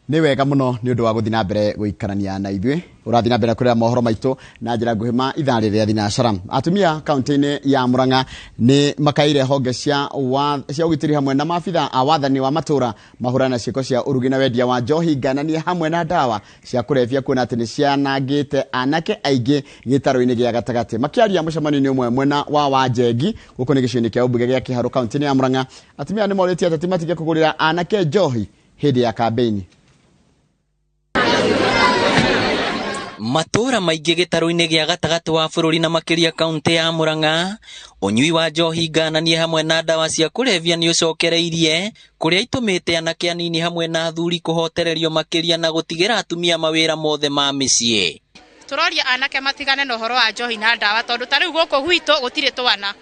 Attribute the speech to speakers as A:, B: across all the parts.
A: Nĩ wega mũno nĩ ũndũ wa gũthiĩ na mbere gũikarania na ithuĩ. Ũrathiĩ na mbere kũrera mohoro maitũ na njĩra nguhĩ ma ithaa rĩrĩ rĩa thinacara. Atumia kaunti-inĩ ya Murang'a nĩ makaire honge cia wa, cia ũgitĩri hamwe na maabitha a wathani wa matũra mahũrana na ciĩko cia ũrugi na wendia wa njohi ngananie hamwe na ndawa cia kũrebia kuona atĩ nĩ cianangĩte anake aingĩ gĩtarũ-inĩ gĩa gatagatĩ. Makĩaria mũcemanio-inĩ ũmwe mwena wa Wanjengi gũkũ nĩ gĩcigo-inĩ kĩa ũmbunge gĩa Kĩharũ kaunti-inĩ ya Murang'a, atumia nĩ morĩtie ateti matige kũgũrĩra anake njohi hĩndĩ ya kambĩini.
B: Matũũra maingĩ gĩtarũ-inĩ gĩa gatagatĩ wa bũrũri na makĩria kaunti ya Murang'a, ũnyui wa njohi ngananie hamwe na ndawa cia kũrebia nĩ ũcokereirie, kũrĩa itũmĩte anake anini hamwe na athuri kũhotererio makĩria na gũtigĩra atumia mawĩra mothe ma mĩciĩ.
C: Tũroria anake matigane na ũhoro wa njohi na ndawa tondũ ta rĩu gũkũ gwitũ gũtirĩ twana.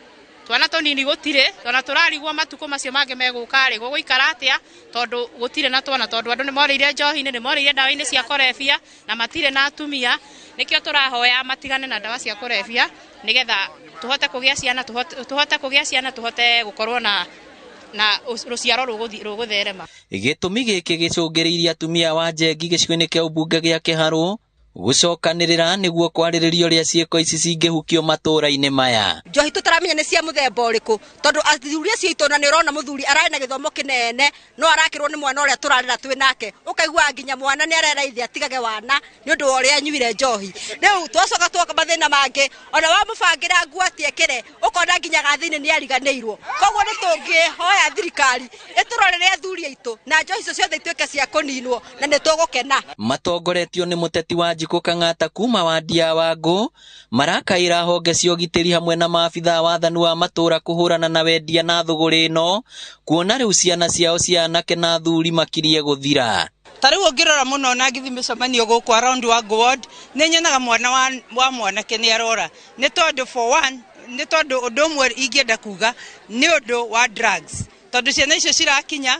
C: Twana tũnini gũtirĩ, ona tũrarigwo matukũ macio mangĩ megũka rĩ, gũgũikara atĩa tondũ gũtirĩ na twana, tondũ andũ nĩ morĩire njohi-inĩ, nĩ morĩire ndawa-inĩ cia kũrebia na matirĩ na atumia. Nĩkĩo tũrahoya matigane na ndawa cia kũrebia nĩgetha tũhote kũgĩa ciana, tũhote kũgĩa ciana, tũhote gũkorwo na rũciaro rũgũtherema.
B: Gĩtũmi gĩkĩ gĩcũngĩrĩirie atumia wa Njengi gĩcigo-inĩ kĩa ũmbunge gĩa Kĩharũ gũcokanĩrĩra nĩguo kwarĩrĩria ũrĩa ciĩko ici cingĩhukio matũũra-inĩ maya.
D: Njohi tũtaramenya nĩ cia mũthemba ũrĩkũ tondũ athuri acio aitũ na nĩ ũrona mũthuri ararĩ na gĩthomo kĩnene no arakĩrwo nĩ mwana ũrĩa tũrarera twĩ nake, ũkaigua nginya mwana nĩ arera ithe atigage wana nĩ ũndũ wa ũrĩa anyuire njohi. Rĩu twacoka twoka mathĩna mangĩ, ona wamũbangĩra nguo atĩ ekĩre ũkona nginya gathĩ-inĩ nĩ ariganĩirwo. Koguo nĩ tũngĩhoya thirikari ĩtũrorere athuri aitũ na njohi icio ciothe ituĩke cia kũninwo na nĩ tũgũkena.
B: Matongoretio nĩ mũteti wa Njikũ Kang'ata kuma wandi ya Wangũ, marakaĩra honge cia ũgitĩri hamwe na maabitha a wathani wa matũũra kũhũrana na wendia na thũgũrĩ ĩno, kuona rĩu ciana ciao cia anake na athuri makirie gũthira.
E: Ta rĩu ũngĩrora mũno na ngĩthiĩ mĩcemanio gũkũ around Wangũ ward, nĩ nyonaga mwana wa mwanake nĩ arora. Nĩ tondũ for one, nĩ tondũ ũndũ ũmwe ingĩenda kuga nĩ ũndũ wa drugs. Tondũ ciana icio cirakinya,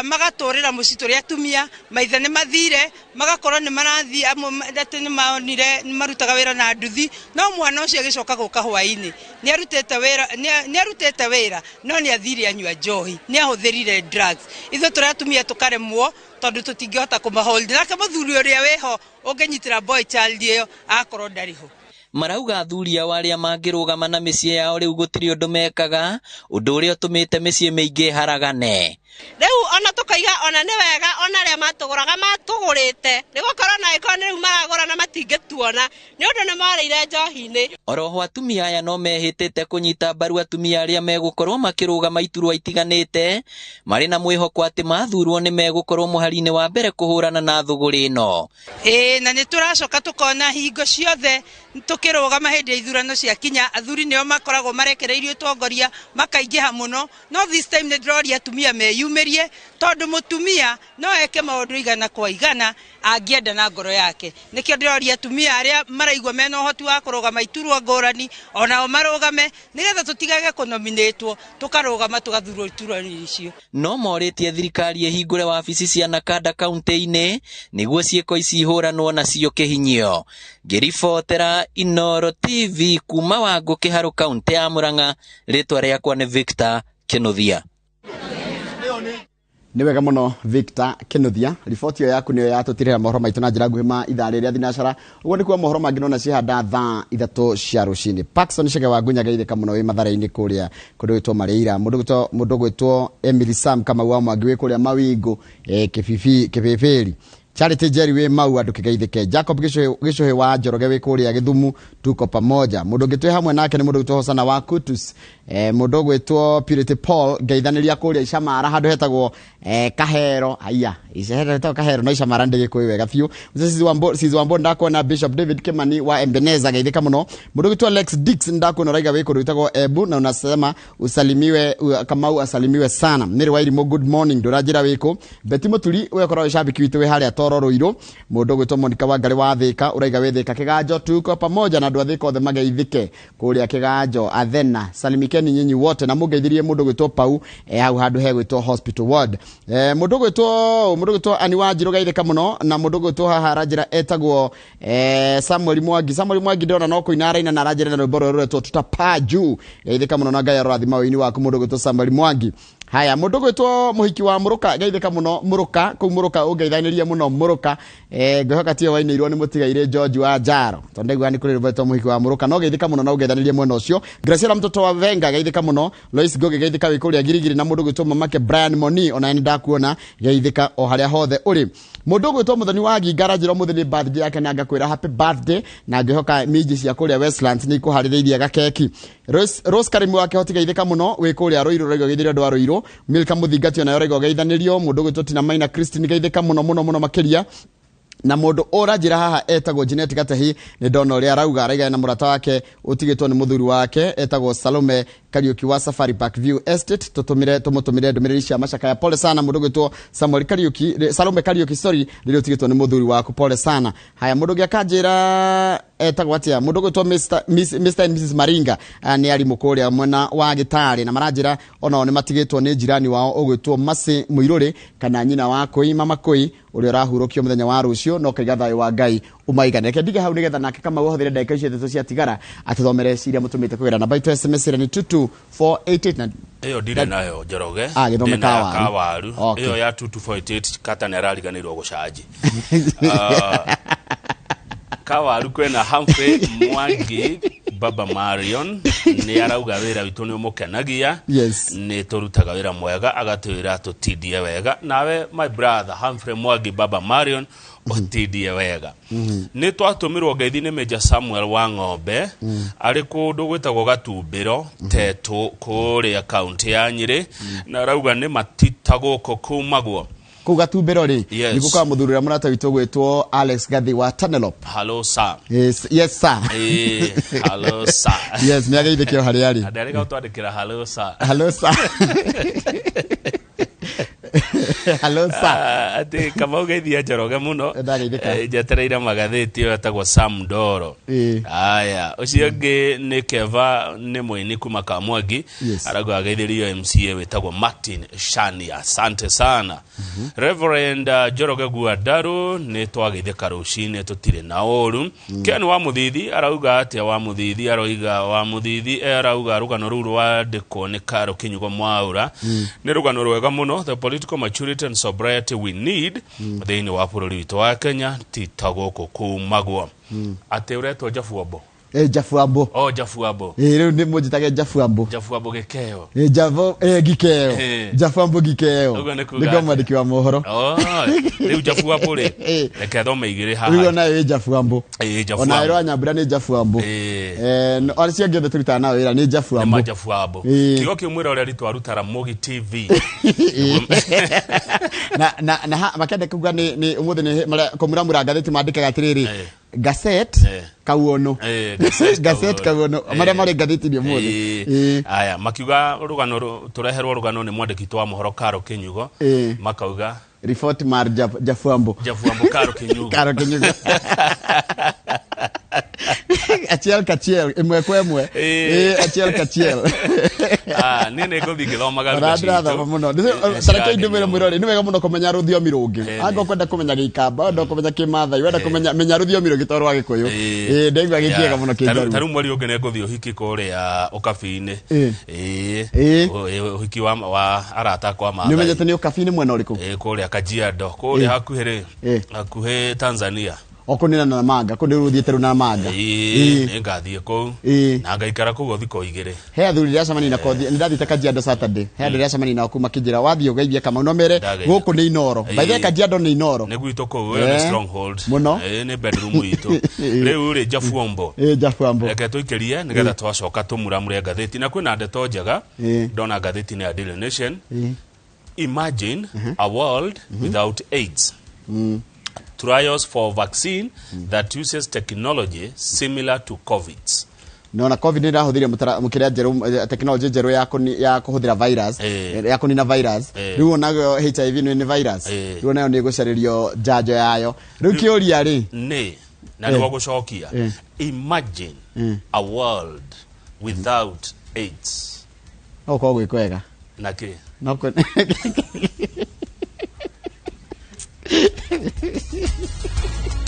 E: magatũrĩra mũciĩ tũrĩ atumia, maithe nĩ mathire, magakorwo nĩ marathiĩ, amwe atĩ nĩ monire nĩ marutaga wĩra na nduthi, no mwana ũcio agĩcoka gũka hwaĩ-inĩ, nĩ arutĩte wĩra, no nĩ athire anyua njohi, nĩ ahũthĩrire drugs. Ithuĩ tũrĩ atumia tũkaremwo tondũ tũtingĩhota kũmahold. Nake mũthuri ũrĩa wĩho ũngĩnyitĩra boy child ĩyo akorwo ndarĩ ho.
B: Marauga athuri ao arĩa mangĩrũgama na mĩciĩ yao rĩu gũtirĩ ũndũ mekaga, ũndũ ũrĩa ũtũmĩte mĩciĩ mĩingĩ ĩharagane.
D: Rĩu ona tũkaiga ona nĩ wega ona arĩa matũgũraga matũgũrĩte, nĩ gũkorwo na angĩkorwo nĩ rĩu maragũra na matingĩtuona, nĩ ũndũ nĩ morĩire njohi-inĩ.
B: Oroho atumia aya no mehĩtĩte kũnyita mbaru atumia arĩa megũkorwo makĩrũgama iturwa itiganĩte, marĩ na mwĩhoko atĩ mathurwo nĩ megũkorwo mũhari-inĩ wa mbere kũhũrana na thũgũrĩ ĩno.
E: Ĩĩ, na nĩ tũracoka tũkona hingo ciothe tũkĩrũgama hĩndĩ ya ithurano ciakinya, athuri nĩo makoragwo marekereirio ũtongoria makaingĩha mũno, no this time nĩ ndĩroria atumia meyumĩrie tondũ mũtumia no eke maũndũ igana kwa igana angĩenda na ngoro yake. Nĩkĩo ndĩroria atumia arĩa maraigua mena ũhoti wa kũrũgama iturwa ngũrani onao marũgame nĩgetha tũtigage kũnominĩtwo tũkarũgama tũgathurwo iturwa-inĩ icio.
B: No morĩtie thirikari ĩhingũre wabici cia Nakanda kaunti-inĩ nĩguo ciĩko ici ihũranwo nacio kĩhinyio. Ngĩribotera Inooro TV kuma Wangũ Kĩharũ kaunti ya Murang'a, rĩtwa rĩakwa nĩ Victor Kĩnuthia.
A: Nĩ wega mũno Victor Kĩnuthia, riboti ĩyo yaku nĩyo yatũtirĩra mohoro maitũ na njĩra nguhĩ ma ithaa rĩrĩa thinacara. Ũguo nĩkuo mohoro mangĩ nona cihanda thaa 3 cia rũcinĩ. Paxson Chege wa Ngunya geithĩka mũno wĩ Mathare-inĩ kũrĩa kũndũ gwĩtwo Marĩira. Mũndũ gwĩtwo Emily Sam Kamau wa Mwangi wĩ kũrĩa Mawingu, Kĩbĩbĩri. Charity Jerry wĩ Mau andũ kĩgeithĩke. Jacob Gĩcũhĩ wa Njoroge wĩ kũrĩa Gĩthumu, tuko pamoja. Mũndũ ũngĩ twĩ hamwe nake nĩ mũndũ gwĩtwo Hosana wa Kutus. Mũndũ ũgwĩtwo Purity Paul ngeithanĩria kũrĩa Icamara handũ hetagwo Kahero. Aya, hetagwo Kahero no Icamara ndĩgĩkũĩ wega biũ. Sizi Wambo ndakuona. Bishop David Kimani wa Ebeneza geithĩka mũno. Mũndũ ũgwĩtwo Alex Dix ndakuona ũraiga wĩ kũndũ gwĩtagwo Embu na unasema usalimiwe, Kamau asalimiwe sana. Mary Wairimu good morning, ndũranjĩra wĩkũ. Betty Mũturi we ũkoragwo wĩ shabiki witũ wĩ harĩa Toro Rũirũ. Mũndũ ũgwĩtwo Monica Wangari wa Thĩka ũraiga wĩ Thĩka Kĩganjo, tuko pamoja na andũ a Thĩka othe mageithĩke kũrĩa Kĩganjo. Athena salimikeni nyinyi wote na mũngeithirie mũndũ ũgwĩtwo Pau, hau handũ hegwĩtwo Hospital Ward. Mũndũ ũgwĩtwo Ani Wanjirũ geithĩka mũno na mũndũ ũgwĩtwo haha aranjĩra etagwo Samuel Mwangi. Samuel Mwangi ndĩrona no kũina araina na aranjĩra na rwĩmbo rũrũ rwetwo Tutapaa Juu. Geithĩka mũno na Ngai arorathima ũini waku mũndũ ũgwĩtwo Samuel Mwangi. Haya, mundu gwitwo muhiki wa Muruka, geithika muno Muruka, kuu Muruka ungeithanirie muno Muruka. Ngwihoka tiyo wainĩirwo nĩ mũtigairĩ George wa Njaro, tondũ ndaigua nĩ kũrĩ rwĩmbo rwĩtwo Mũhiki wa Muruka. No geithika mũno na ũngeithanĩrie mwena ũcio. Graciela mtoto wa Venga, geithika mũno. Lois Ngogi, geithika wĩ kũrĩa Girigiri. Na mũndũ gwĩtwo mamake Brian Moni, ona nĩ ndakuona, geithika o harĩa hothe ũrĩ. Mũndũ gwĩtwo Mũthoni wa Nginga aranjĩra ũmũthĩ nĩ birthday yake, na ngakwĩra happy birthday, na ngĩhoka minji cia kũrĩa Westlands nĩ ikũharĩrĩirie gakeki. Rose Karimu wa Kĩhoti, geithĩka mũno wĩ kũrĩa Rũirũ, ũraiga geithĩrio andũ a Rũirũ. Milka Mũthingati onayo ũraiga ũgeithanĩrio. Mũndũ gwĩtwo Tina Maina Christine, geithĩka mũno mũno mũno makĩria. Na mũndũ ũranjĩra haha etagwo Janet Gatehi, nĩ ndona ũrĩa arauga, araiga na mũrata wake ũtigĩtwo nĩ mũthuri wake etagwo Salome Kariuki wa Safari Park View Estate. Tũtũmire, tũmũtũmire ndũmĩrĩri cia macakaya. Pole sana mũndũ gwĩtwo Samuel Kariuki, Salome Kariuki, sorry, rĩrĩa ũtigĩtwo nĩ mũthuri waku, pole sana. Haya, mũndũ ũngĩ akanjĩra etagwo atĩa, mũndũ gwĩtwo Mr and Mrs Maringa, nĩ arimũ kũrĩa mwena wa Gĩtarĩ, na maranjĩra onao nĩ matigĩtwo nĩ jirani wao ũgwĩtwo Masi Mũirũrĩ, kana nyina wa Kũi, Mama Kũi, ũrĩa ũrahurũkio mũthenya wa rũciũ, no kaiga thayũ wa Ngai umaigane. Reke ndige hau nĩgetha nake Kamau ahũthĩre ndagĩka icio ithatũ ciatigara atũthomere ciria mũtũmĩte kũgerera namba itũ SMS ĩrĩa nĩ 22488 na
F: Ĩyo ndirĩ nayo, Njoroge.
A: Ah, gĩthome
F: Ndĩ na ya
A: kawaru.
F: Kawaru.
A: Okay.
F: Ĩyo ya 2248 kata nĩ arariganĩirwo gũcanji kawaru. Kwĩna Humphrey Mwangi Baba Marion, nĩ arauga wĩra witũ nĩ ũmũkenagia. Nĩ tũrutaga wĩra mwega, agatwĩra tũtindie wega. Nawe my brother Humphrey Mwangi Baba Marion, ũtindie wega. Nĩ twatũmĩrwo ngeithi nĩ Major Samuel wa Ng'ombe, arĩ kũndũ gwĩtagwo Gatumbĩro Tetũ, kũrĩa kaunti ya Nyĩrĩ, na arauga nĩ matita gũkũ kumagwo.
A: Kũu Gatumbĩro rĩ?
F: Yes.
A: Nĩ gũkorwo mũthuri ũrĩa mũrata witũ gwĩtwo Alex Gathi wa Tanelop.
F: Hello sir.
A: Yes, yes sir.
F: Hello sir.
A: Yes, nĩ ageithĩke o harĩa arĩ.
F: Ndarĩga gũtwandĩkĩra hello sir.
A: Hello sir, hello sir.
F: Ah, atĩ Kamau geithia Njoroge mũno.
A: Ndageithĩka.
F: Njetereire magathĩti ĩyo etagwo Sam Ndoro. Aya, ũcio ũngĩ nĩ Keva, nĩ mũini kuma Kamwangi. Arauga ageithĩrio MCA wĩtagwo Martin Shani, asante sana. Reverend Njoroge Guandaru, nĩ twageithĩka rũcinĩ, tũtirĩ na ũru. Ken wa Mũthithi arauga atĩa? Wa Mũthithi aroiga, wa Mũthithi arauga rũgano rũu rwandĩkwo nĩ Karo Kinyugo Mwaura nĩ rũgano rwega mũno. The political maturity and sobriety we need thĩinĩ wa bũrũri witũ wa Kenya ti ta gũkũ kumagwo. Atĩ ũretwo Jabuombo?
A: Jabuambo.
F: O Jabuambo.
A: Rĩu nĩ mũnjĩtage Jabuambo.
F: Jabuambo gĩkeo.
A: Javo Gikeo. Jabuambo Gikeo.
F: Ũguo nĩ kuga
A: nĩguo
F: atĩa?
A: mwandĩki wa mohoro.
F: Oh, rĩu Jabuambo rĩ, reke thome igĩrĩ
A: Rĩu
F: haha.
A: onayo ĩ Jabuambo.
F: Jabuambo.
A: Ona ĩrwa Nyambura nĩ Jabuambo. No, acio angĩ othe tũrutaga nao wĩra nĩ
F: Nĩ
A: Jabuambo.
F: majabuambo. Kiugo kĩu mwĩra ũrĩa twaruta Ramogi TV.
A: Na makĩenda kuga nĩ ũmũthĩ nĩ kũmuramura ngathĩti mandĩkaga atĩrĩrĩ, Gazette Kauono.
F: Gazette.
A: Gazette Kauono, marĩa marĩ ngathĩti-inĩ ũmũthĩ.
F: Aya makiuga rũgano tũreherwo rũgano nĩ mwandĩki witũ wa mohoro Karo Kĩnyugo. Makauga
A: Report mar Jafuambo.
F: Jafuambo Karo Kĩnyugo.
A: Karo Kinyugo, achiel kachiel, ĩmwe kwa ĩmwe. Achiel kachiel.
F: Ah, niĩ nĩ ngũthiĩ ngĩthomaga
A: Ona
F: lugha
A: ndĩrathoma
F: citũ.
A: mũno. Tareke ndũmĩre mwĩrore, nĩ wega mũno kũmenya rũthiomi rũngĩ.
F: Nĩ.
A: Angĩkorwo kwenda kũmenya Gĩikamba, wenda kũmenya Kĩmathai, wenda kũmenya, menya rũthiomi rũngĩ to rwa Gĩkũyũ. Ndaigua gĩkĩega mũno
F: Ta
A: kĩnjaruo.
F: rĩu mweri ũngĩ nĩ ngũthiĩ ũhiki kũrĩa ũkabi-inĩ. Ũhiki wa arata akwa
A: Nĩ
F: Maathai.
A: ũmenyete nĩ ũkabi-inĩ mwena ũrĩkũ?
F: Kũrĩa Kajiado, kũrĩa hakuhĩ rĩ, hakuhĩ Tanzania.
A: O kũnina na Namanga, kũu nĩ ũthiĩte rĩu Namanga.
F: Nĩ ngathiĩ kũu na ngaikara kũu o thikũ 2.
A: He athuri ndĩracemania na kothi, nĩ ndathiĩte Kajiado Saturday, he andũ ndĩracemania nao kuma makĩnjĩra wathiĩ ũgeithie Kamau no mere
F: Ndageithia.
A: gũkũ nĩ Inoro. By the way, Kajiado nĩ Inoro.
F: Nĩ gwitũ kũu, ĩyo nĩ stronghold.
A: Mũno.
F: Nĩ bedroom itũ. Rĩu rĩ, Jafuombo,
A: Jafuambo.
F: Reke tũikĩrie nĩgetha twacoka tũmuramure ngathĩti, na kwĩna ndeto njega ndona ngathĩti-inĩ ya Daily Nation. Imagine a world without AIDS. Trials for vaccine that uses technology similar to COVID's.
A: Nona COVID nĩ ĩrahũthĩire mũkĩrĩa njerũ, technology njerũ ya kũhũthĩra virus, ya kũnina virus. Rĩu onayo HIV nĩ virus. Rĩu onayo nĩ ĩgũcarĩrio njanjo yayo. Rĩu kĩũria rĩ,
F: Nĩ na nĩguo gũcokia, imagine a world without AIDS.
A: No gũkorwo gwĩ kwega.
F: Na kĩ?
A: No.